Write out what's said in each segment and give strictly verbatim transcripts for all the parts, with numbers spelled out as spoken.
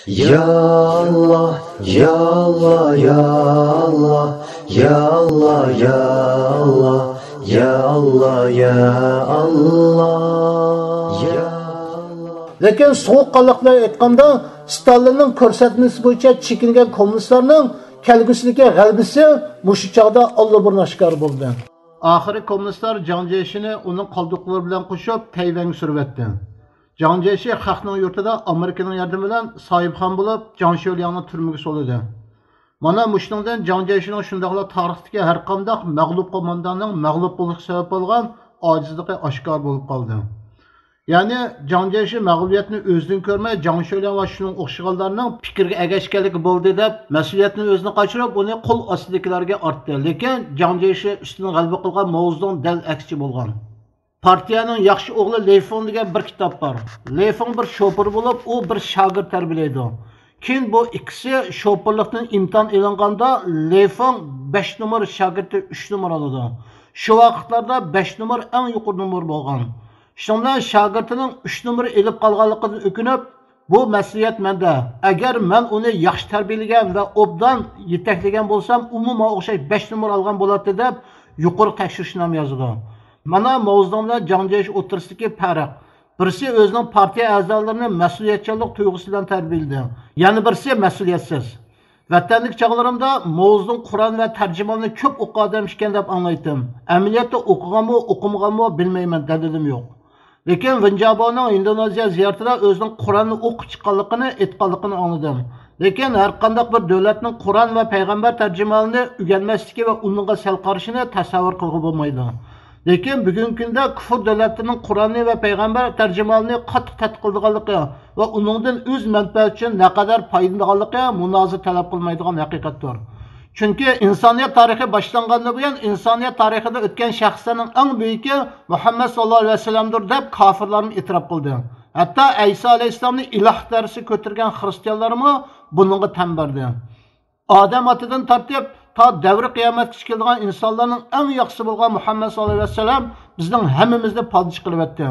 يا ئاللا، يا ئاللا، يا ئاللا، يا ئاللا، يا ئاللا، يا ئاللا، يا ئاللا. لېكىن سوغۇققانلىق بىلەن ئېيتقاندا، ستالىننىڭ كۆرسەتمىسى بويىچە چېكىنگەن كوممۇنىستلارنىڭ كەلگۈسىدىكى غەلىبىسى مۇشۇ چاغدا ئاللىبۇرۇن ئاشكارا بولدى. ئاخىرى كوممۇنىستلار جاڭ جيېشىنى ئۇنىڭ قالدۇقلىرى بىلەن قوشۇپ تەيۋەنگە سۈرۈۋەتتى. جاڭ جيېشى خەقنىڭ يۇرتىدا ئامېرىكىنىڭ ياردىمى بىلەن ساھىبخان بولۇپ، جاڭ شۆلياڭنى تۈرمىگە سولىدى. مانا مۇشۇنىڭدىن جاڭ جيېشىنىڭ شۇنداقلا تارىختىكى ھەرقانداق مەغلۇپ قومانداننىڭ مەغلۇپ بولۇشقا سەۋەب بولغان ئاجىزلىقى ئاشكارا بولۇپ قالدى. يەنى جاڭ جيېشى مەغلۇبىيەتنى ئۆزىدىن كۆرمەي، جاڭ شۆلياڭ ۋە شۇنىڭ ئوخشىغانلارنىڭ پىكرىگە ئەگەشكەنلىكى بولدى دەپ، مەسئۇلىيەتنى ئۆزىنى قاچۇرۇپ، ئۇنى قول ئاستىدىكىلەرگە ئارتتى. لېكىن جاڭ جيېشى ئۈستىدىن غەلىبە قىلغان ماۋزېدۇڭ دەل ئەكسىچە بولغان. پارتىيەنىڭ ياخشى ئوغلى لېي فېڭ دېگەن بىر كىتاب بار. لېي فېڭ بىر شوپۇر بولۇپ، ئۇ بىر شاگىرت تەربىيەلەيدۇ. كېيىن بۇ ئىككىسى شوپۇرلۇقتىن ئىمتىھان ئېلىنغاندا، لېي فېڭ بەش نومۇر، شاگىرتى ئۈچ نومۇر ئالىدۇ. شۇ ۋاقىتلاردا بەش نومۇر ئەڭ يۇقىرى نومۇر بولغان. شۇنىڭ بىلەن شاگىرتىنىڭ ئۈچ نومۇر ئېلىپ قالغانلىقىدىن ئۆكۈنۈپ، بۇ مەسئۇلىيەت مەندە. ئەگەر مەن ئۇنى ياخشى تەربىيەلىگەن ۋە ئوبدان يېتەكلىگەن بولسام، ئۇمۇ ماڭا ئوخشاش بەش نومۇر ئالغان بولاتتى، دەپ يۇقىرى تەكشۈرۈشنامە يازىدۇ. مانا ماۋزېدۇڭ بىلەن جاڭ جيېشى ئوتتۇرىسىدىكى پەرق. بىرسى ئۆزىنىڭ پارتىيە ئەزالىرىنى مەسئۇلىيەتچانلىق تۇيغۇسى بىلەن تەربىيەلىدى. يەنە بىرسى مەسئۇلىيەتسىز. ۋەتەندىكى چاغلىرىمدا ماۋزېدۇڭ قۇرئان ۋە تەرجىمىھالنى كۆپ ئوقۇغان ئادەم ئىكەن دەپ ئاڭلايتتىم. ئەمەلىيەتتە ئوقۇغانمۇ، ئوقۇمىغانمۇ بىلمەيمەن، دەلىلىم يوق. لېكىن ۋېن جياباۋنىڭ ھىندونېزىيە زىيارىتىدە ئۆزىنىڭ قۇرئاننى ئوقۇپ چىققانلىقىنى، ئېيتقانلىقىنى ئاڭلىدىم. لېكىن ھەرقانداق بىر دۆلەتنىڭ قۇرئان ۋە پەيغەمبەر تەرجىمىھالىنى ئۆگەنمەسلىكى ۋە ئۇنىڭغا سەل قارىشىنى تەسەۋۋۇر قىلغىلى بولمايدۇ. لېكىن بۈگۈنكى كۈندە كۇفر دۆلەتلىرىنىڭ قۇرئاننى ۋە پەيغەمبەر تەرجىمىھالىنى قاتتىق تەتقىق قىلىدىغانلىقى ۋە ئۇنىڭدىن ئۆز مەنپەئەتى ئۈچۈن نەقەدەر پايدىلىنىدىغانلىقى مۇنازىرە تەلەپ قىلمايدىغان ھەقىقەتتۇر. چۈنكى ئىنسانىيەت تارىخى باشلانغاندىن بۇيان، ئىنسانىيەت تارىخىدا ئۆتكەن شەخسلەرنىڭ ئەڭ بۈيۈكى مۇھەممەد ساللاللاھۇ ئەلەيھى ۋەسەللەمدۇر، دەپ كاپىرلارمۇ ئېتىراپ قىلدى. ھەتتا ئەيسا ئەلەيھىسسالامنى ئىلاھ دەرىجىسىگە كۆتۈرگەن خىرىستىيانلارمۇ بۇنىڭغا تەن بەردى. ئادەم ئاتىدىن تارتىپ تا دەۋرى قىيامەتكىچە كېلىدىغان ئىنسانلارنىڭ ئەڭ ياخشىسى بولغان مۇھەممەد ساللاللاھۇ ئەلەيھى ۋەسەللەم بىزنىڭ ھەممىمىزنى پادىچى قىلىۋەتتى.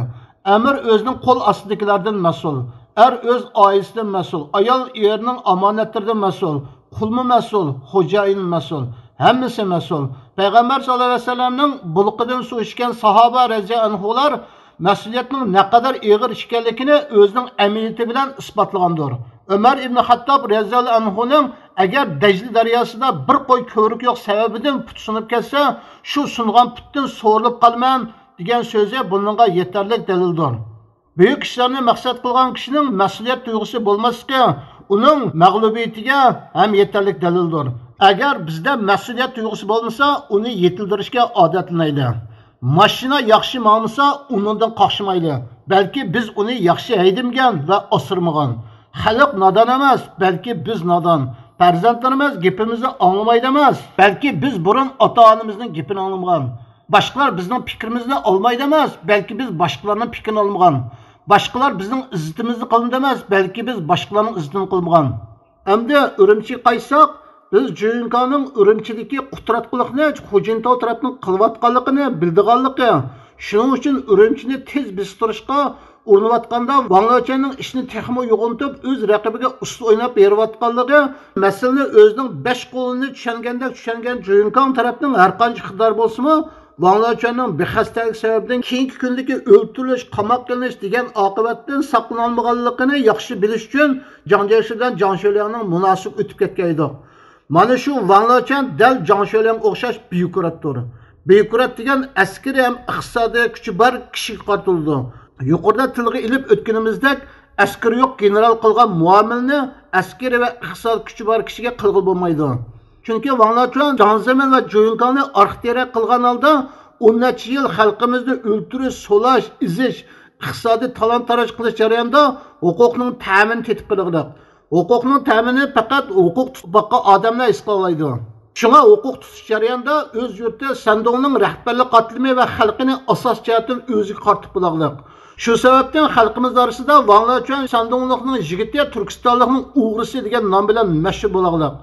ئەمىر ئۆزىنىڭ قول ئاستىدىكىلەردىن مەسئۇل، ئەر ئۆز ئائىلىسىدىن مەسئۇل، ئايال ئېرىنىڭ ئامانەتلىرىدىن مەسئۇل، قۇلمۇ مەسئۇل، خوجايىنمۇ مەسئۇل، ھەممىسى مەسئۇل. پەيغەمبەر ساللاللاھۇ ئەلەيھى ۋەسەللەمنىڭ بۇلىقىدىن سۇ ئىچكەن ساھابە رەزىياللاھۇ ئەنھۇلار مەسئۇلىيەتنىڭ نەقەدەر ئېغىر ئىكەنلىكىنى ئۆزىنىڭ ئەمەلىيىتى بىلەن ئىسپاتلىغاندۇر. ئۆمەر ئىبنى خەتتاب رەزىياللاھۇ ئەنھۇنىڭ ئەگەر دەجلە دەرياسىدا بىر قوي كۆۋرۈك يوق سەۋەبىدىن پۇتى سۇنۇپ كەتسە، شۇ سۇنغان پۇتتىن سورۇلۇپ قالىمەن دېگەن سۆزى بۇنىڭغا يېتەرلىك دەلىلدۇر. بۈيۈك ئىشلارنى مەقسەت قىلغان كىشىنىڭ مەسئۇلىيەت تۇيغۇسى بولماسلىقى ئۇنىڭ مەغلۇبىيىتىگە ھەم يېتەرلىك دەلىلدۇر. ئەگەر بىزدە مەسئۇلىيەت تۇيغۇسى بولمىسا، ئۇنى يېتىلدۈرۈشكە ئادەتلىنەيلى. ماشىنا ياخشى ماڭمىسا، ئۇنىڭدىن قاقشىمايلى. بەلكى بىز ئۇنى ياخشى ھەيدىمىگەن ۋە ئاسرىمىغان. خەلق نادان ئەمەس، بەلكى بىز نادان. پەرزەنتلىرىمىز گېپىمىزنى ئاڭلىمايدۇ ئەمەس، بەلكى بىز بۇرۇن ئاتا-ئانىمىزنىڭ گېپىنى ئاڭلىمىغان. باشقىلار بىزنىڭ پىكرىمىزنى ئالمايدۇ ئەمەس، بەلكى بىز باشقىلارنىڭ پىكرىنى ئالمىغان. باشقىلار بىزنىڭ ئىززىتىمىزنى قىلمىدى ئەمەس، بەلكى بىز باشقىلارنىڭ ئىززىتىنى قىلمىغان. ئەمدى ئۈرۈمچىگە قايتساق، بىز جۇيۈنكاڭنىڭ ئۈرۈمچىدىكى قۇتراتقۇلۇقنى خۇجىنتاۋ تەرەپنىڭ قىلىۋاتقانلىقىنى بىلىدىغانلىقى، شۇنىڭ ئۈچۈن ئۈرۈمچىنى تېز بېسىقتۇرۇشقا ئۇرۇنۇۋاتقاندا، ۋاڭ لېچۈەننىڭ ئىشنى تېخىمۇ يوغىنىتىپ، ئۆز رەقىبىگە ئۇسسۇل ئويناپ بېرىۋاتقانلىقى، مەسىلىنى ئۆزىنىڭ بەش قولىنى چۈشەنگەندەك چۈشەنگەن جۇيۈنكاڭ تەرەپنىڭ ھەرقانچە ئىقتىدارى بولسىمۇ، ۋاڭ لېچۈەننىڭ بىخەستەلىك سەۋەبىدىن كېيىنكى كۈندىكى ئۆلتۈرۈلۈش، قاماققا ئېلىنىش دېگەن ئاقىۋەتتىن ساقلىنالمىغانلىقىنى ياخشى بىلىش ئۈچۈن، جاڭ جيېشى بىلەن جاڭ شۆلياڭنىڭ مۇناسىۋىتى ئۆتۈپ كەتكەن ئىدۇق. مانا شۇ ۋاڭ لېچۈەن دەل جاڭ شۆلياڭغا ئوخشاش بيۇروكراتتۇر. بيۇروكرات دېگەن ئەسكىرىي ھەم ئىقتىسادىي كۈچى بار كىشىگە قارىتىلىدۇ. يۇقىرىدا تىلغا ئېلىپ ئۆتكىنىمىزدەك، ئەسكىرى يوق گېنېرال قىلغان مۇئامىلىنى ئەسكىرىي ۋە ئىقتىسادىي كۈچى بار كىشىگە قىلغىلى بولمايدۇ. چۈنكى ۋاڭ لېچۈەن جاڭ زېمىن ۋە جۇيۈنكاڭنى ئارقا تىرەك قىلغان ھالدا ئون نەچچە يىل خەلقىمىزنى ئۆلتۈرۈش، سولاش، ئېزىش، ئىقتىسادىي تالان-تاراج قىلىش جەريانىدا ھوقۇقنىڭ تەمىنى تېتىپ قېلىغلىق. ھوقۇقنىڭ تەمىنى پەقەت ھوقۇق تۇتۇپ باققان ئادەملا ھېس قىلالايدۇ. شۇڭا ھوقۇق تۇتۇش جەريانىدا ئۆز يۇرتى شەندۇڭنىڭ رەھبەرلىك قاتلىمى ۋە خەلقىنى ئاساس جەھەتتىن ئۆزىگە قارىتىپ بولاغلىق. شۇ سەۋەبتىن خەلقىمىز ئارىسىدا ۋاڭ لېچۈەن شەندۇڭلۇقنىڭ يىگىتى، تۈركىستانلىقنىڭ ئوغرىسى دېگەن نام بىلەن مەشھۇر بولاغلىق.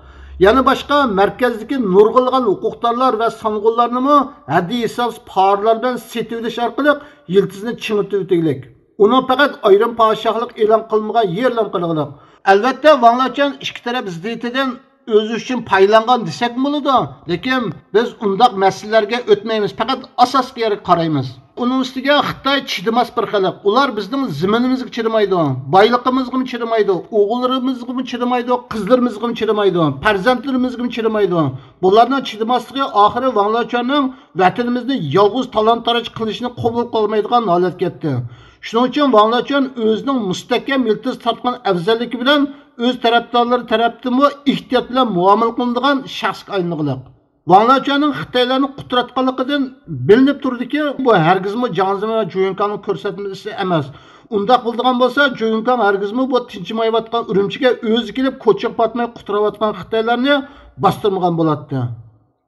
يەنە باشقا مەركەزدىكى نۇرغۇنلىغان ھوقۇقدارلار ۋە سانغۇنلارنىمۇ ھەددى-ھېسابسىز پارىلار بىلەن سېتىۋېلىش ئارقىلىق يىلتىزىنى چىڭىتىۋېتىگلىك. ئۇنىڭ پەقەت ئايرىم پادىشاھلىق ئېلان قىلمىغان يېرىلا قىلغۇلۇق. ئەلۋەتتە، ۋاڭ لېچۈەن ئىككى تەرەپ زىددىيىتىدىن ئۆزى ئۈچۈن پايدىلانغان دېسەكمۇ بولىدۇ، لېكىن بىز ئۇنداق مەسىلىلەرگە ئۆتمەيمىز، پەقەت ئاساسقا يەرگە قارايمىز. ئۇنىڭ ئۈستىگە خىتاي چىدىماس بىر خەلق. ئۇلار بىزنىڭ زېمىنىمىزگە چىدىمايدۇ، بايلىقىمىزغىمۇ چىدىمايدۇ، ئوغۇللىرىمىزغىمۇ چىدىمايدۇ، قىزلىرىمىزغىمۇ چىدىمايدۇ، پەرزەنتلىرىمىزگىمۇ چىدىمايدۇ. بۇلارنىڭ چىدىماسلىقى ئاخىرى ۋاڭ لېچۈەننىڭ ۋەتىنىمىزنى يالغۇز تالان-تاراج قىلىشىنى قوبۇل قىلالمايدىغان ھالەتكە يەتتى. شۇنىڭ ئۈچۈن ۋاڭ لېچۈەن ئۆزىنىڭ مۇستەھكەم يىلتىز تارتقان ئەۋزەللىكى بىلەن ئۆز تەرەپدارلىرى تەرەپتىنمۇ ئېھتىيات بىلەن مۇئامىلە قىلىنىدىغان شەخسكە ئايلانغۇلۇق. ۋاڭ لېچۈەننىڭ خىتايلارنى قۇتراتقانلىقىدىن بىلىنىپ تۇرىدۇكى، بۇ ھەرگىزمۇ جياڭ زېمىن ۋە جۇ يۈنكاڭنىڭ كۆرسەتمىسى ئەمەس. ئۇنداق بولىدىغان بولسا، جۇ يۈنكاڭ ھەرگىزمۇ بۇ تىنچىمايۋاتقان ئۈرۈمچىگە ئۆزى كېلىپ، كوچىغا پاتماي قۇتراۋاتقان خىتايلارنى باستۇرمىغان بولاتتى.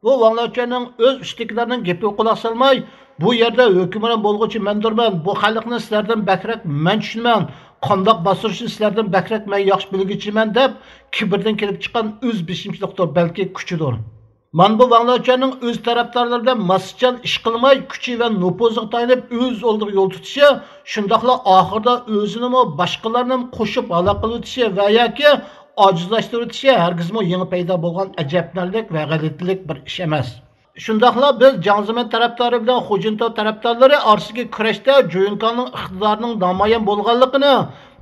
بۇ ۋاڭ لېچۈەننىڭ ئۆز ئۈستىدىكىلەرنىڭ گېپىگە قۇلاق سالماي، بۇ يەردە ھۆكۈمران بولغۇچى مەندۇرمەن، بۇ خەلقنى سىلەردىن بەكرەك مەن چۈشىنىمەن، قانداق باستۇرۇشنى سىلەردىن بەكرەك مەن ياخشى بىلگۈچىمەن دەپ، كىبىردىن كېلىپ چىققان ئۆز بېشىمچىلىقتۇر، بەلكى كۈچىدۇر. مانا بۇ ۋاڭ لېچۈەننىڭ ئۆز تەرەپدارلىرى بىلەن ماسچان ئىش قىلماي، كۈچى ۋە نوپۇزىغا تايىنىپ ئۆز ئالدىغا يول تۇتۇشى، شۇنداقلا ئاخىرىدا ئۆزىنىمۇ باشقىلارنىمۇ قوشۇپ ھالاك قىلىۋېتىشى ۋە ياكى ئاجىزلاشتۇرۇۋېتىشى ھەرگىزمۇ يېڭى پەيدا بولغان ئەجەبنەرلىك ۋە غەلىتىلىك بىر ئىش ئەمەس. شۇنداقلا بىز جياڭ زېمىن تەرەپدارى بىلەن خۇجىنتاۋ تەرەپدارلىرى ئارىسىدىكى كۈرەشتە جۇ يۈنكاڭنىڭ ئىقتىدارىنىڭ نامايان بولغانلىقىنى،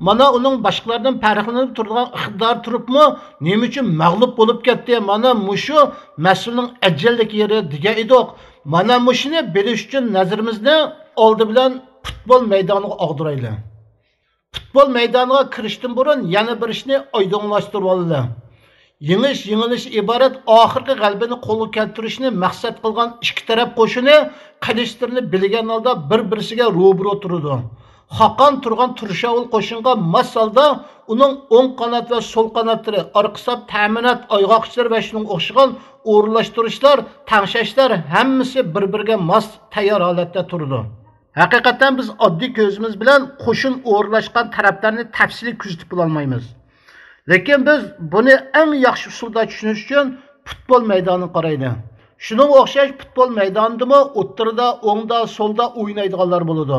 مانا ئۇنىڭ باشقىلاردىن پەرقلىنىپ تۇرىدىغان ئىقتىدارى تۇرۇپمۇ نېمە ئۈچۈن مەغلۇپ بولۇپ كەتتى؟ مانا مۇشۇ مەسىلىنىڭ ئەجەللىك يېرى دېگەن ئىدۇق. مانا مۇشۇنى بىلىش ئۈچۈن نەزىرىمىزنى ئالدى بىلەن پۇتبول مەيدانىغا ئاغدۇرايلى. پۇتبول مەيدانىغا كىرىشتىن بۇرۇن يەنە بىر ئىشنى ئايدىڭلاشتۇرۇۋالىلى. يېڭىش، يېڭىلىش ئىبارەت ئاخىرقى غەلىبىنى قولغا كەلتۈرۈشنى مەقسەت قىلغان ئىككى تەرەپ قوشۇنى قىلىچلىرىنى بىلگەن ھالدا بىر-بىرسىگە روبىرو تۇرىدۇ. خاقان تۇرغان تۇرشاۋۇل قوشۇنغا ماس ھالدا ئۇنىڭ ئوڭ قانات ۋە سول قاناتلىرى، ئارقا ساپ تەمىنات، ئايغاقچىلار ۋە شۇنىڭغا ئوخشىغان ئورۇنلاشتۇرۇشلار، تەڭشەشلەر ھەممىسى بىر-بىرىگە ماس، تەييار ھالەتتە تۇرىدۇ. ھەقىقەتەن بىز ئاددىي كۆزىمىز بىلەن قوشۇن ئورۇنلاشقان تەرەپلەرنى تەپسىلىي كۆزىتىپ بولالمايمىز. لېكىن بىز بۇنى ئەڭ ياخشى ئۇسۇلدا چۈشىنىش ئۈچۈن پۇتبول مەيدانىغا قارايلى. شۇنىڭغا ئوخشاش پۇتبول مەيدانىدىمۇ ئوتتۇرىدا، ئوڭدا، سولدا ئوينايدىغانلار بولىدۇ.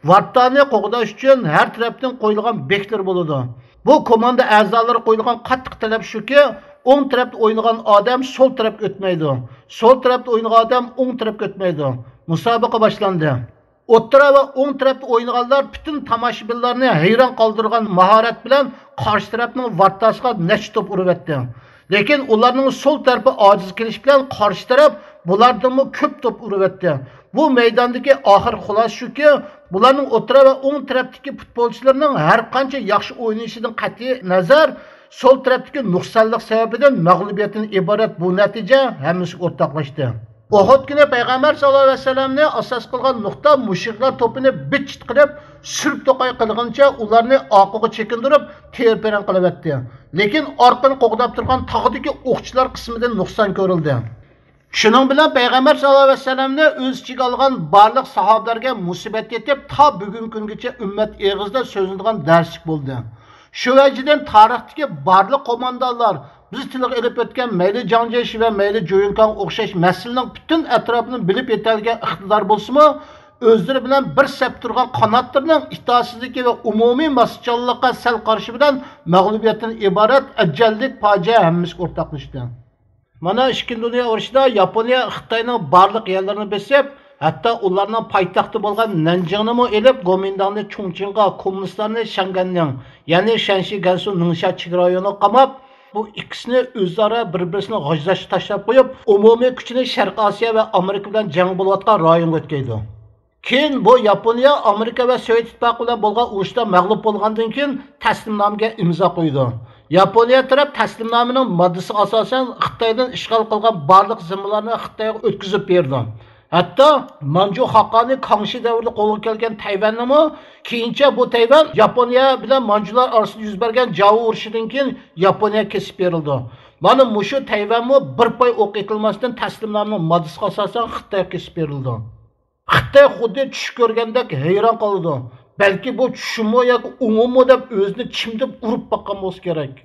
ۋارتانى قوغداش ئۈچۈن ھەر تەرەپتىن قويۇلغان بېكلەر بولىدۇ. بۇ كوماندا ئەزالىرىغا قويۇلغان قاتتىق تەلەپ شۇكى، ئوڭ تەرەپتە ئوينىغان ئادەم سول تەرەپكە ئۆتمەيدۇ. سول تەرەپتە ئوينىغان ئادەم ئوڭ تەرەپكە ئۆتمەيدۇ. مۇسابىقە باشلاندى. ئوتتۇرا ۋە ئوڭ تەرەپتە ئوينىغانلار پۈتۈن تاماشىبىنلارنى ھەيران قالدۇرغان ماھارەت بىلەن قارشى تەرەپنىڭ ۋارتاسىغا نەچچە توپ ئۇرۇۋەتتى. لېكىن ئۇلارنىڭ سول تەرىپى ئاجىز كېلىش بىلەن قارشى تەرەپ بۇلاردىنمۇ كۆپ توپ ئۇرۇۋەتتى. بۇ مەيداندىكى ئاخىرقى خۇلاسە شۇكى، بۇلارنىڭ ئوتتۇرا ۋە ئوڭ تەرەپتىكى پۇتبولچىلىرىنىڭ ھەر قانچە ياخشى ئوينىشىدىن قەتئىينەزەر، سول تەرەپتىكى نۇقسانلىق سەۋەبىدىن مەغلۇبىيەتتىن ئىبارەت بۇ نەتىجە ھەممىسىگە ئورتاقلاشتى. ئۇھۇد كۈنى پەيغەمبەر ساللاللاھۇ ئەلەيھى ۋەسەللەمنى ئاساس قىلغان نۇقتا مۇشرىكلار توپىنى بىت-چىت قىلىپ، سۈرۈپ توقاي قىلغىنىچە ئۇلارنى ئارقىغا چېكىندۈرۈپ، تېرە-پېرەڭ قىلىۋەتتى. لېكىن ئارقىنى قوغداپ تۇرغان تاغدىكى ئوقچىلار قىسمىدىن نۇقسان كۆرۈلدى. شۇنىڭ بىلەن پەيغەمبەر ساللاللاھۇ ئەلەيھى ۋەسەللەمنى ئۆز ئىچىگە ئالغان بارلىق ساھابىلەرگە مۇسىبەت يېتىپ، تا بۈگۈنكى كۈنگىچە ئۈممەت ئېغىزىدا سۆزلىنىدىغان دەرسلىك بولدى. شۇ ۋەجىدىن تارىختىكى بارلىق قوماندانلار، بىز تىلغا ئېلىپ ئۆتكەن مەيلى جاڭ جيېشى ۋە مەيلى جۇ يۈنكاڭغا ئوخشاش مەسىلىنىڭ پۈتۈن ئەتراپىنى بىلىپ يېتەلىگەن ئىقتىدار بولسىمۇ، ئۆزلىرى بىلەن بىر سەپتە تۇرغان قاناتلىرىنىڭ ئىتائەتسىزلىكى ۋە ئومۇمىي ماسچانلىققا سەل قارشى بىلەن مەغلۇبىيەتتىن ئىبارەت ئەجەللىك پاجىئە ھەممىسىگە ئورتاقلىشتى. مانا ئىككىنچى دۇنيا ئۇرۇشىدا ياپونىيە خىتاينىڭ بارلىق يەرلىرىنى بېسىپ، ھەتتا ئۇلارنىڭ پايتەختى بولغان نەنجىڭنىمۇ ئېلىپ، گومىنداڭنى چۇڭچىڭغا، كوممۇنىستلارنى شياڭگەننىڭ، يەنى شەنشى، گەنسۇ، نىڭشيا چېگرا رايونىغا قاماپ، بۇ ئىككىسىنى ئۆزئارا بىر-بىرسىنى غاجىلاشقا تاشلاپ قويۇپ، ئومۇمىي كۈچىنى شەرقىي ئاسىيا ۋە ئامېرىكا بىلەن جەڭ بولۇۋاتقان رايونغا ئۆتكەيدۇ. كېيىن بۇ ياپونىيە ئامېرىكا ۋە سوۋېت ئىتتىپاقى بىلەن بولغان ئۇرۇشتا مەغلۇپ بولغاندىن كېيىن تەسلىمنامىگە ئىمزا قويىدۇ. ياپونىيە تەرەپ تەسلىمنامىنىڭ ماددىسىغا ئاساسەن خىتايدىن ئىشغال قىلغان بارلىق زېمىنلارنى خىتايغا ئۆتكۈزۈپ بېرىدۇ. ھەتتا مانجۇ خاقانى كاڭشى دەۋرىدە قولغا كەلگەن تەيۋەننىمۇ كېيىنچە بۇ تەيۋەن ياپونىيە بىلەن مانجۇلار ئارىسىدا يۈز بەرگەن جاۋۇ ئۇرۇشىدىن كېيىن ياپونىيە كېسىپ بېرىلىدۇ. مانا مۇشۇ تەيۋەنمۇ بىر پاي ئوق ئېتىلماستىن تەسلىمنامىنىڭ ماددىسىغا ئاساسەن خىتايغا كېسىپ بېرىلىدۇ. خىتاي خۇددى چۈش كۆرگەندەك ھەيران قالىدۇ. بەلكى بۇ چۈشمۇ ياكى ئوڭۇممۇ دەپ ئۆزىنى چىمدىپ ئۇرۇپ باققان بولسا كېرەك.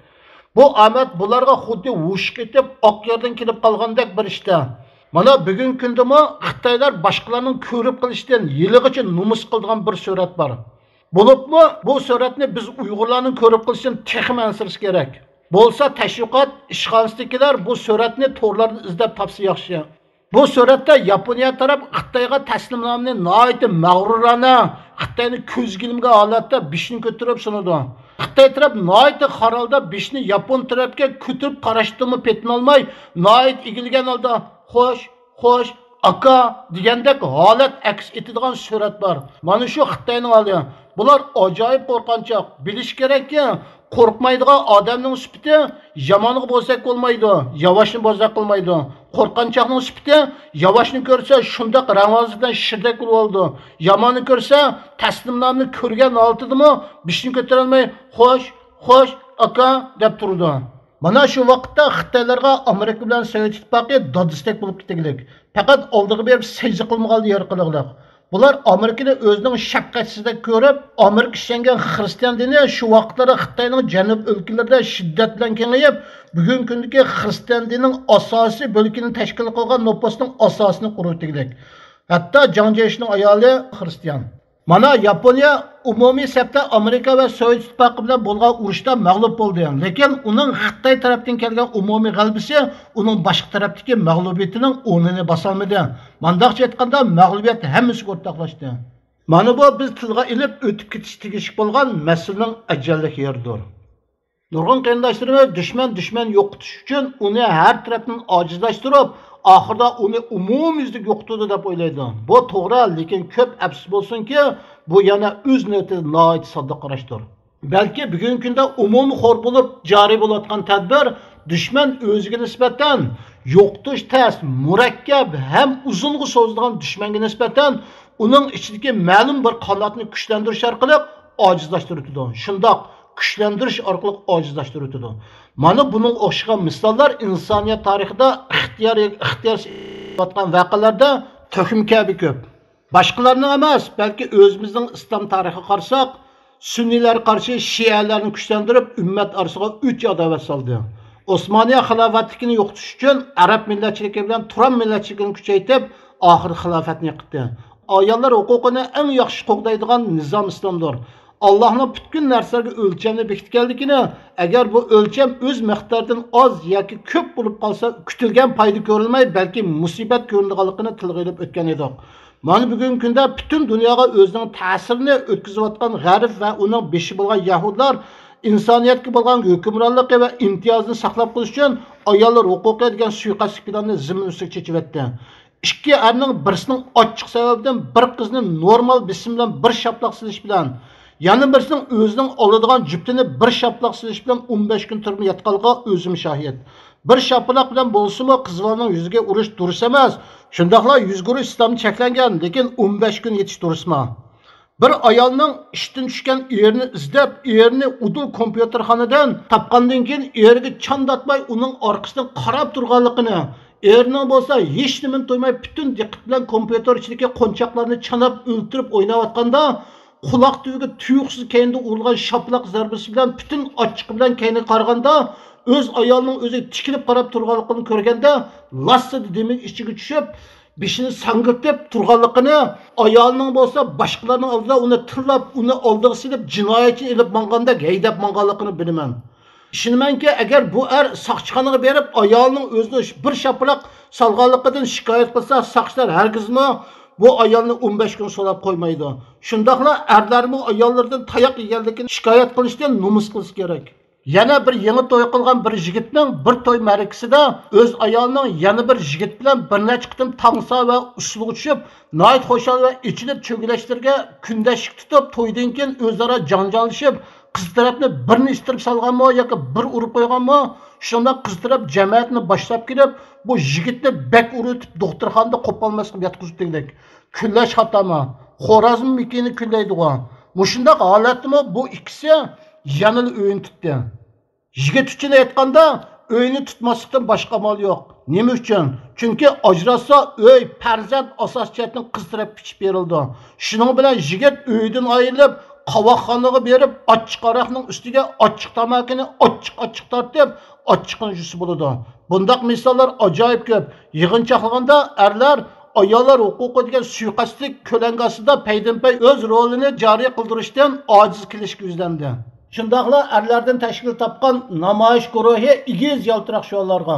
بۇ ئامەت بۇلارغا خۇددى ھوشى كېتىپ، ئاق يەردىن كېلىپ قالغاندەك بىر ئىشتا. مانا بۈگۈنكى كۈندىمۇ خىتايلار باشقىلارنىڭ كۆرۈپ قېلىشىدىن ھېلىغىچە نومۇس قىلىدىغان بىر سۈرەت بار. بولۇپمۇ بۇ سۈرەتنى بىز ئۇيغۇرلارنىڭ كۆرۈپ قېلىشىدىن تېخىمۇ ئەنسىرىش كېرەك. بولسا تەشۋىقات ئىشخانىسىدىكىلەر بۇ سۈرەتنى تورلاردىن ئىزدەپ تاپسا ياخشى. بۇ سۈرەتتە ياپونىيە تەرەپ خىتايغا تەسلىمنامىنى ناھايىتى مەغرۇرانە، خىتاينى كۆزگە ئىلمىگەن ھالەتتە بېشىنى كۆتۈرۈپ سۇنىدۇ. خىتاي تەرەپ ناھايىتى خار ھالدا بېشىنى ياپون تەرەپكە كۆتۈرۈپ قاراشتىنمۇ پېتىنالماي، ناھايىتى ئېگىلگەن ھالدا، «خوش، خوش، ئاكا» دېگەندەك ھالەت ئەكس ئېتىدىغان سۈرەت بار. مانا شۇ خىتاينىڭ ھالى. بۇلار ئاجايىپ قورقۇنچاق. بىلىش كېرەككى، قورقمايدىغان ئادەمنىڭ سۈپىتى يامانغا بوزەك بولمايدۇ، ياۋاشنى بوزەك قىلمايدۇ. قورقۇنچاقنىڭ سۈپىتى ياۋاشنى كۆرسە شۇنداق رەڭۋازلىق بىلەن شىردەك بولۇۋالىدۇ. ياماننى كۆرسە تەسلىمنامىنى كۆرگەن ھالىتىدىمۇ بېشىنى كۆتۈرەلمەي، «خوش، خوش، ئاكا» دەپ تۇرىدۇ. مانا شۇ ۋاقىتتا خىتايلارغا ئامېرىكا بىلەن سوۋېت ئىتتىپاقى دادىسىدەك بولۇپ كېتىگلىك. پەقەت ئالدىغا بېرىپ سەجدە قىلمىغانلا يەر قىلىغلىق. بۇلار ئامېرىكىنى ئۆزىنىڭ شەپقەتسىزدەك كۆرۈپ، ئامېرىكا ئىشلەنگەن خىرىستىيان دىنى شۇ ۋاقىتلاردا خىتاينىڭ جەنۇب ئۆلكىلىرىدە شىددەت بىلەن كېڭىيىپ، بۈگۈنكى كۈندىكى خىرىستىيان دىنىنىڭ ئاساسىي بۆلىكىنى تەشكىل قىلغان نوپۇسنىڭ ئاساسىنى قۇرۇۋېتىگلىك. ھەتتا جاڭ جيېشىنىڭ ئايالى خىرىستىيان. مانا ياپونىيە ئومۇمىي سەپتە ئامېرىكا ۋە سوۋېت ئىتتىپاقى بىلەن بولغان ئۇرۇشتا مەغلۇپ بولدى. لېكىن ئۇنىڭ خىتاي تەرەپتىن كەلگەن ئومۇمىي غەلىبىسى ئۇنىڭ باشقا تەرەپتىكى مەغلۇبىيىتىنىڭ ئورنىنى باسالمىدى. مانداقچە ئېيتقاندا، مەغلۇبىيەت ھەممىسىگە ئورتاقلاشتى. مانا بۇ بىز تىلغا ئېلىپ ئۆتۈپ كېتىش تېگىشلىك بولغان مەسىلىنىڭ ئەجەللىك يېرىدۇر. نۇرغۇن قېرىنداشلىرىمىز دۈشمەن دۈشمەن يوقىتىش ئۈچۈن ئۇنى ھەر تەرەپتىن ئاجىزلاشتۇرۇپ، ئاخىرىدا ئۇنى ئومۇميۈزلۈك يوقىتىدۇ دەپ ئويلايدۇ. بۇ توغرا، لېكىن كۆپ ئەپسۇس بولسۇنكى، بۇ يەنە ئۆز نۆۋىتىدە ناھايىتى ساددا قاراشتۇر. بەلكى بۈگۈنكى كۈندە ئومۇمخور بولۇپ جارى بولۇۋاتقان تەدبىر دۈشمەن ئۆزىگە نىسبەتەن يوقىتىش تەس، مۇرەككەپ ھەم ئۇزۇنغا سوزۇلىدىغان دۈشمەنگە نىسبەتەن ئۇنىڭ ئىچىدىكى مەلۇم بىر قاناتنى كۈچلەندۈرۈش ئارقىلىق ئاجىزلاشتۇرۇۋېتىدۇ. شۇنداق كۈچلەندۈرۈش ئارقىلىق ئاجىزلاشتۇرۇۋېتىدۇ. مانا بۇنىڭغا ئوخشىغان مىساللار ئىنسانىيەت تارىخىدا ئىختىيار، ئىختىيارسىز ۋەقەلەردە تۆكۈم كەبى كۆپ. باشقىلارنىڭ ئەمەس، بەلكى ئۆزىمىزنىڭ ئىسلام تارىخىغا قارىساق، سۈننىيلەرگە قارشى شىئەلەرنى كۈچلەندۈرۈپ، ئۈممەت ئارىسىغا ئۆچ-ئاداۋەت سالدى. ئوسمانىيە خىلاپەتلىكىنى يوقىتىش ئۈچۈن ئەرەب مىللەتچىلىكى بىلەن تۇران مىللەتچىلىكىنى كۈچەيتىپ، ئاخىرى خىلاپەتنى يىقىتتى. ئاياللار ھوقۇقىنى ئەڭ ياخشى قوغدايدىغان نىزام ئىسلامدۇر. ئاللاھنىڭ پۈتكۈل نەرسىلەرگە ئۆلچەمنى بېكىتكەنلىكىنى، ئەگەر بۇ ئۆلچەم ئۆز مىقدارىدىن ئاز ياكى كۆپ بولۇپ قالسا، كۈتۈلگەن پايدا كۆرۈلمەي، بەلكى مۇسىبەت كۆرۈنىدىغانلىقىنى تىلغا ئېلىپ ئۆتكەن ئىدۇق. مانا بۈگۈنكى كۈندە پۈتۈن دۇنياغا ئۆزىنىڭ تەسىرىنى ئۆتكۈزۈۋاتقان غەرب ۋە ئۇنىڭ بېشى بولغان يەھۇدلار ئىنسانىيەتكە بولغان ھۆكۈمرانلىقى ۋە ئىمتىيازىنى ساقلاپ قېلىش ئۈچۈن ئاياللار ھوقۇقى دېگەن سۇيىقەستلىك پىلانىنى زېمىن ئۈستىگە چېچىۋەتتى. ئىككى ئەرنىڭ بىرسىنىڭ ئاچچىق سەۋەبىدىن بىر قىزنى نورمال بېسىم بىلەن بىر شاپىلاق سېلىش بىلەن، يەنە بىرسىنىڭ ئۆزىنىڭ ئالىدىغان جۈپتىنى بىر شاپىلاق سېلىش بىلەن ئون بەش كۈن تۈرمە ياتقانلىقىغا ئۆزۈم شاھىت. بىر شاپىلاق بىلەن بولسىمۇ قىز بالىنىڭ يۈزىگە ئۇرۇش دۇرۇس ئەمەس. شۇنداقلا يۈزگە ئۇرۇش ئىسلامدا چەكلەنگەن، لېكىن ئون بەش كۈن يېتىش دۇرۇسمۇ؟ بىر ئايالنىڭ ئىشتىن چۈشكەن ئېرىنى ئىزدەپ، ئېرىنى ئۇدۇل كومپيۇتېرخانىدىن تاپقاندىن كېيىن ئېرىگە چانداتماي ئۇنىڭ ئارقىسىدىن قاراپ تۇرغانلىقىنى، ئېرىنىڭ بولسا ھېچنېمىنى تۇيماي پۈتۈن دىققىتى بىلەن كومپيۇتېر ئىچىدىكى قونچاقلارنى چاناپ ئۆلتۈرۈپ ئويناۋاتقاندا، قۇلاق تۈۋىگە تۇيۇقسىز كەينىدىن ئۇرۇلغان شاپىلاق زەربىسى بىلەن پۈتۈن ئاچچىقى بىلەن كەينىگە قارىغاندا، ئۆز ئايالىنىڭ ئۆزىگە تىكىلىپ قاراپ تۇرغانلىقىنى كۆرگەندە، لاسسىدە دېمىگە ئىچىگە چۈشۈپ، بېشىنى ساڭگىلىتىپ تۇرغانلىقىنى، ئايالىنىڭ بولسا باشقىلارنىڭ ئالدىدا ئۇنى تىللاپ، ئۇنى ئالدىغا سېلىپ، جىنايەتچىنى ئېلىپ ماڭغاندەك ھەيدەپ ماڭغانلىقىنى بىلىمەن. ئىشىنىمەنكى، ئەگەر بۇ ئەر ساقچىخانىغا بېرىپ، ئايالىنىڭ ئۆزىنى بىر شاپىلاق سالغانلىقىدىن شىكايەت قىلسا، ساقچىلار ھەرگىزمۇ بۇ ئايالنى ئون بەش كۈن سولاپ قويمايدۇ. شۇنداقلا ئەرلەرمۇ ئاياللىرىدىن تاياق يېگەنلىكىنى شىكايەت قىلىشتىن نومۇس قىلسا كېرەك. يەنە بىر يېڭى توي قىلغان بىر يىگىتنىڭ بىر توي مەرىكىسىدە ئۆز ئايالىنىڭ يەنە بىر يىگىت بىلەن بىر نەچچە قېتىم تانسا ۋە ئۇسسۇلغا چۈشۈپ، ناھايىتى خۇشال ۋە ئېچىنىپ چۆگىلەشلىرىگە كۈندەشلىك تۇتۇپ، تويدىن كېيىن ئۆزئارا جاڭجاللىشىپ، قىز تەرەپنى بىرنى ئىتتىرىپ سالغانمۇ ياكى بىر ئۇرۇپ قويغانمۇ، شۇنداق قىز تەرەپ جەمەتنى باشلاپ كېلىپ، بۇ يىگىتنى بەك ئۇرۇۋېتىپ، دوختۇرخانىدا قوپالماسقا ياتقۇزۇپ دېگۈدەك. كۈنلەش خاتامۇ؟ خورازمۇ مېكىيىنى كۈنلەيدىغۇ؟ مۇشۇنداق ھالەتتىمۇ بۇ ئىككىسى يەنىلا ئۆيىنى تۇتتى. يىگىت ئۈچۈن ئېيتقاندا، ئۆينى تۇتماسلىقتىن باشقا ئامال يوق. نېمە ئۈچۈن؟ چۈنكى ئاجراشسا، ئۆي، پەرزەنت ئاساسىي جەھەتتىن قىز تەرەپكە پىچىپ بېرىلىدۇ. شۇنىڭ بىلەن يىگىت ئۆيىدىن ئايرىلىپ، قاۋاقخانىغا بېرىپ، ئاچچىق ھاراقنىڭ ئۈستىگە ئاچچىق تاماكىنى ئاچچىق-ئاچچىق تارتىپ، ئاچچىقىنى جۇسا بولىدۇ. بۇنداق مىساللار ئاجايىپ كۆپ. يىغىنچاقلىغاندا ئەرلەر ئاياللار ھوقۇقى دېگەن سۇيىقەستلىك كۆلەڭگە ئاستىدا پەيدىنپەي ئۆز رولىنى جارى قىلدۇرۇشتىن ئاجىز كېلىشكە يۈزلەندى. شۇنداقلا ئەرلەردىن تەشكىل تاپقان نامايىش گۇرۇھى ئېگىز يالتىراق شوئارلارغا،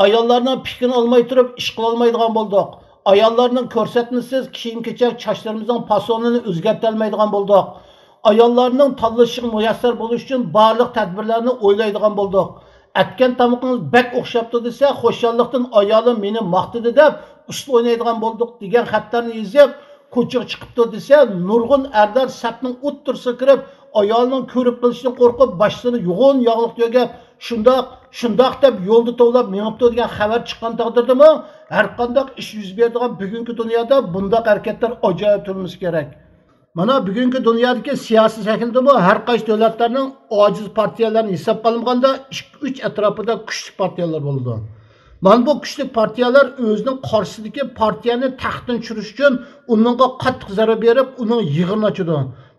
ئاياللارنىڭ پىكرىنى ئالماي تۇرۇپ ئىش قىلالمايدىغان بولدۇق. ئاياللارنىڭ كۆرسەتمىسىز كىيىم-كېچەك، چاچلىرىمىزنىڭ پاسونىنى ئۆزگەرتەلمەيدىغان بولدۇق. ئاياللارنىڭ تاللىشىغا مۇيەسسەر بولۇش ئۈچۈن بارلىق تەدبىرلەرنى ئويلايدىغان بولدۇق. ئەتكەن تامىقىڭىز بەك ئوخشاپتۇ دېسە، خۇشاللىقتىن ئايالىم مېنى ماختىدى دەپ ئۇسسۇل ئوينايدىغان بولدۇق دېگەن خەتلەرنى يېزىپ، كوچىغا چىقىپتۇ دېسە، نۇرغۇن ئەرلەر سەپنىڭ ئوتتۇرىسىغا كىرىپ، ئايالىنىڭ كۆرۈپ قېلىشىدىن قورقۇپ، باشلىرىنى يوغان ياغلىق تۈگەپ، شۇنداق، شۇنداق دەپ يولدا توۋلاپ مېڭىپتۇ دېگەن خەۋەر چىققان تەقدىردىمۇ، ھەرقانداق ئىش يۈز بېرىدىغان بۈگۈنكى دۇنيادا بۇنداق ھەرىكەتلەر ئاجايىپ تۇرمىسا كېرەك. مانا بۈگۈنكى دۇنيادىكى سىياسىي سەھنىدىمۇ ھەر قايسى دۆلەتلەرنىڭ ئاجىز پارتىيەلەرنى ھېسابقا ئالمىغاندا ئىككى، ئۈچ ئەتراپىدا كۈچلۈك پارتىيەلەر بولىدۇ. مانا بۇ كۈچلۈك پارتىيەلەر ئۆزىنىڭ قارشىسىدىكى پارتىيەنى تەختتىن چۈشۈرۈش ئۈچۈن ئۇنىڭغا قاتتىق زەربە بېرىپ، ئۇنىڭ يىغىنى ئاچىدۇ.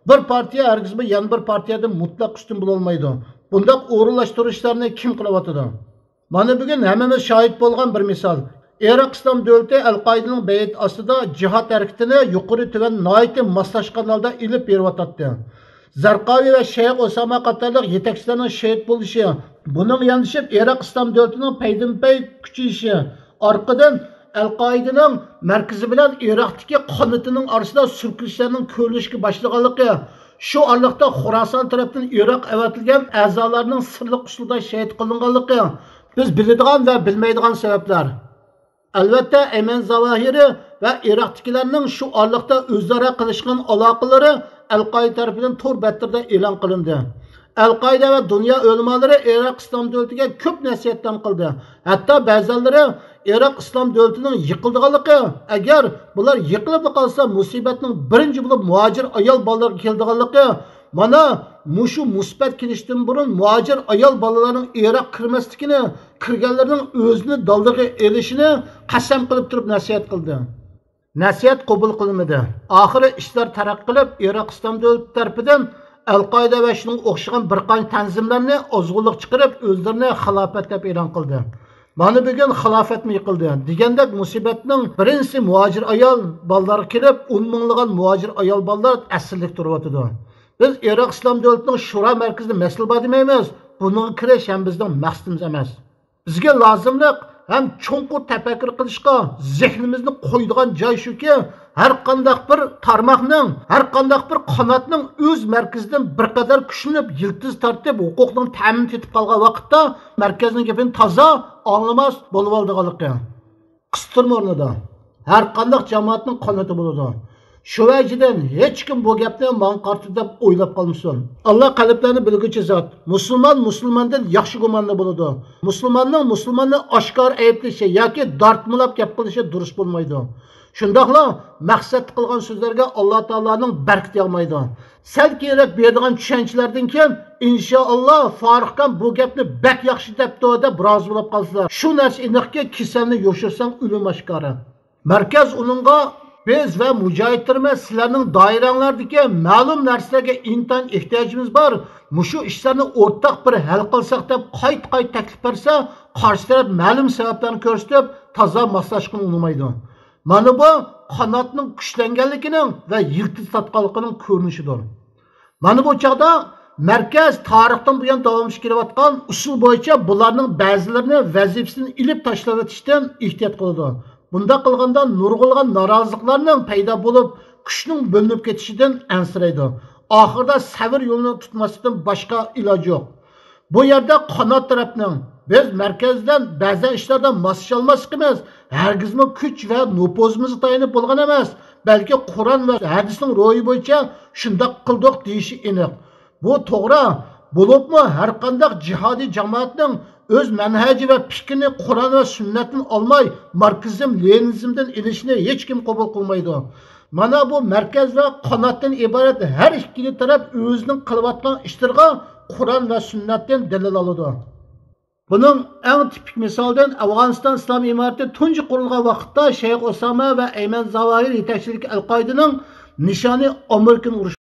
بىر پارتىيە ھەرگىزمۇ يەنە بىر پارتىيەدىن مۇتلەق ئۈستۈن بولالمايدۇ. بۇنداق ئورۇنلاشتۇرۇشلارنى كىم قىلىۋاتىدۇ؟ مانا بۈگۈن ھەممىمىز شاھىت بولغان بىر مىسال. ئىراق ئىسلام دۆلىتى ئەل-قائىدىنىڭ بەيئىتى ئاستىدا جىھاد ھەرىكىتىنى يۇقىرى تۆۋەن ناھايىتى ماسلاشقان ھالدا ئېلىپ بېرىۋاتاتتى. زەرقاۋى ۋە شەيخ ئوساما قاتارلىق يېتەكچىلەرنىڭ شېھىت بولۇشى، بۇنىڭغا ياندىشىپ ئىراق ئىسلام دۆلىتىنىڭ پەيدىنپەي كۈچىيىشى، ئارقىدىن ئەل-قائىدىنىڭ مەركىزى بىلەن ئىراقتىكى قانىتىنىڭ ئارىسىدا سۈركىلىشلەرنىڭ كۆرۈلۈشكە باشلىغانلىقى، شۇ ئارىلىقتا خوراسان تەرەپتىن ئىراق ئەۋەتىلگەن ئەزالارنىڭ سىرلىق ئۇسۇلدا شېھىت قىلىنغانلىقى بىز بىلىدىغان ۋە بىلمەيدىغان سەۋەبلەر. ئەلۋەتتە، ئەيمەن زاۋاھىرى ۋە ئىراقتىكىلەرنىڭ شۇ ئارىلىقتا ئۆزئارا قىلىشقان ئالاقىلىرى ئەل-قائىدە تەرىپىدىن تور بەتلىرىدە ئېلان قىلىندى. ئەل-قائىدە ۋە دۇنيا ئۆلىمالىرى ئىراق ئىسلام دۆلىتىگە كۆپ نەسىھەتلەرنى قىلدى. ھەتتا بەزەنلىرى ئىراق ئىسلام دۆلىتىنىڭ يىقىلىدىغانلىقى، ئەگەر بۇلار يىقىلىپلا قالسا، مۇسىبەتنىڭ بىرىنچى بولۇپ مۇھاجىر ئايال بالىلارغا كېلىدىغانلىقى، مانا مۇشۇ مۇسىبەت كېلىشتىن بۇرۇن مۇھاجىر ئايال بالىلارنىڭ ئىراق كىرمەسلىكىنى، كىرگەنلىرىنىڭ ئۆزىنى دالدىغا ئېلىشىنى قەسەم قىلىپ تۇرۇپ نەسىھەت قىلدى. نەسىھەت قوبۇل قىلمىدى. ئاخىرى ئىشلار تەرەققىي قىلىپ، ئىراق ئىسلام دۆلىتى تەرىپىدىن ئەل-قائىدە ۋە شۇنىڭغا ئوخشىغان بىر قانچە تەنزىملەرنى ئازغۇنلۇق چىقىرىپ، ئۆزلىرىنى خىلاپەت دەپ ئېلان قىلدى. مانا بۈگۈن خىلاپەتمۇ يىقىلدى. دېگەندەك مۇسىبەتنىڭ بىرىنچىسى مۇھاجىر ئايال بالىلارغا كېلىپ، ئون مىڭلىغان مۇھاجىر ئايال بالىلار ئەسىرلىك تۇرۇۋاتىدۇ. بىز ئىراق ئىسلام دۆلىتىنىڭ شورا مەركىزىدە مەسىلە بار دېمەيمىز. بۇنىڭغا كىرىش ھەم بىزنىڭ مەقسىتىمىز ئەمەس. بىزگە لازىملىق ھەم چوڭقۇر تەپەككۇر قىلىشقا زېھنىمىزنى قويىدىغان جاي شۇكى، ھەر قانداق بىر تارماقنىڭ، ھەر قانداق بىر قاناتنىڭ ئۆز مەركىزىدىن بىر قەدەر كۈچلىنىپ، يىلتىز تارتىپ، ھوقۇقنىڭ تەمىنى تېتىپ قالغان ۋاقىتتا مەركەزنىڭ گېپىنى تازا ئاڭلىماس بولۇۋالىدىغانلىقى. قىستۇرما ئورنىدا. ھەر قانداق جامائەتنىڭ قانىتى بولىدۇ. شۇ ۋەجىدىن ھېچكىم بۇ گەپنى ماڭا قارىتى دەپ ئويلاپ قالمىسۇن. ئاللا قەلبلەرنى بىلگۈچى زات. مۇسۇلمان مۇسۇلماندىن ياخشى گۇماندا بولىدۇ. مۇسۇلماننىڭ مۇسۇلماننى ئاشكارا ئەيىبلىشى ياكى دارتمىلاپ گەپ قىلىشى دۇرۇس بولمايدۇ. شۇنداقلا مەقسەتتە قىلغان سۆزلەرگە ئاللا تائالانىڭ بەرىكىتى ياغمايدۇ. سەل كېيىنرەك بېرىدىغان چۈشەنچىلەردىن كېيىن، ئىنشائاللا، فاروق ئاكام بۇ گەپنى بەك ياخشى دەپتۇ، دەپ رازى بولۇپ قالسىلەر. شۇ نەرسە ئېنىقكى، كېسەلنى يوشۇرساڭ، ئۆلۈم ئاشكارا. مەركەز ئۇنىڭغا، بىز ۋە مۇجاھىدلىرىمىز سىلەرنىڭ دائىرەڭلاردىكى مەلۇم نەرسىلەرگە ئىنتايىن ئېھتىياجىمىز بار، مۇشۇ ئىشلارنى ئورتاق بىر ھەل قىلساق، دەپ قايتا-قايتا تەكلىپ بەرسە، قارشى تەرەپ مەلۇم سەۋەبلەرنى كۆرسىتىپ، تازا ماسلاشقىلى ئۇنىمايدۇ. مانا بۇ قاناتنىڭ كۈچلەنگەنلىكىنىڭ ۋە يىلتىز تارتقانلىقىنىڭ كۆرۈنۈشىدۇر. مانا بۇ چاغدا مەركەز تارىختىن بۇيان داۋاملىشىپ كېلىۋاتقان ئۇسۇل بويىچە بۇلارنىڭ بەزىلىرىنى ۋەزىپىسىدىن ئېلىپ تاشلاۋېتىشتىن ئېھتىيات قىلىدۇ. بۇنداق قىلغاندا نۇرغۇنلىغان نارازىلىقلارنىڭ پەيدا بولۇپ، كۈچنىڭ بۆلۈنۈپ كېتىشىدىن ئەنسىرەيدۇ. ئاخىرىدا سەۋر يولىنى تۇتماسلىقتىن باشقا ئىلاج يوق. بۇ يەردە قانات تەرەپنىڭ، بىز مەركەز بىلەن بەزەن ئىشلاردا ماسلىشالماسلىقىمىز ھەرگىزمۇ كۈچ ۋە نوپۇزىمىزغا تايىنىپ بولغان ئەمەس، بەلكى قۇرئان ۋە ھەدىسنىڭ روھى بويىچە شۇنداق قىلدۇق دېيىشى ئېنىق. بۇ توغرا. بولۇپمۇ ھەرقانداق جىھادىي جامائەتنىڭ ئۆز مەنھەجى ۋە پىكرىنى قۇرئان ۋە سۈننەتتىن ئالماي، ماركسىزم، لېنىنىزمدىن ئېلىشنى ھېچكىم قوبۇل قىلمايدۇ. مانا بۇ مەركەز ۋە قاناتتىن ئىبارەت ھەر ئىككىلا تەرەپ ئۆزىنىڭ قىلىۋاتقان ئىشلىرىغا قۇرئان ۋە سۈننەتتىن دەلىل ئالىدۇ. بۇنىڭ ئەڭ تىپىك مىسالىدىن ئافغانىستان ئىسلام ئىمارىتى تۇنجى قۇرۇلغان ۋاقىتتا شەيخ ئوسامە ۋە ئەيمەن زاۋاھىر يېتەكچىلىكى ئەل-قائىدىنىڭ نىشانى ئامېرىكىنى ئۇرۇش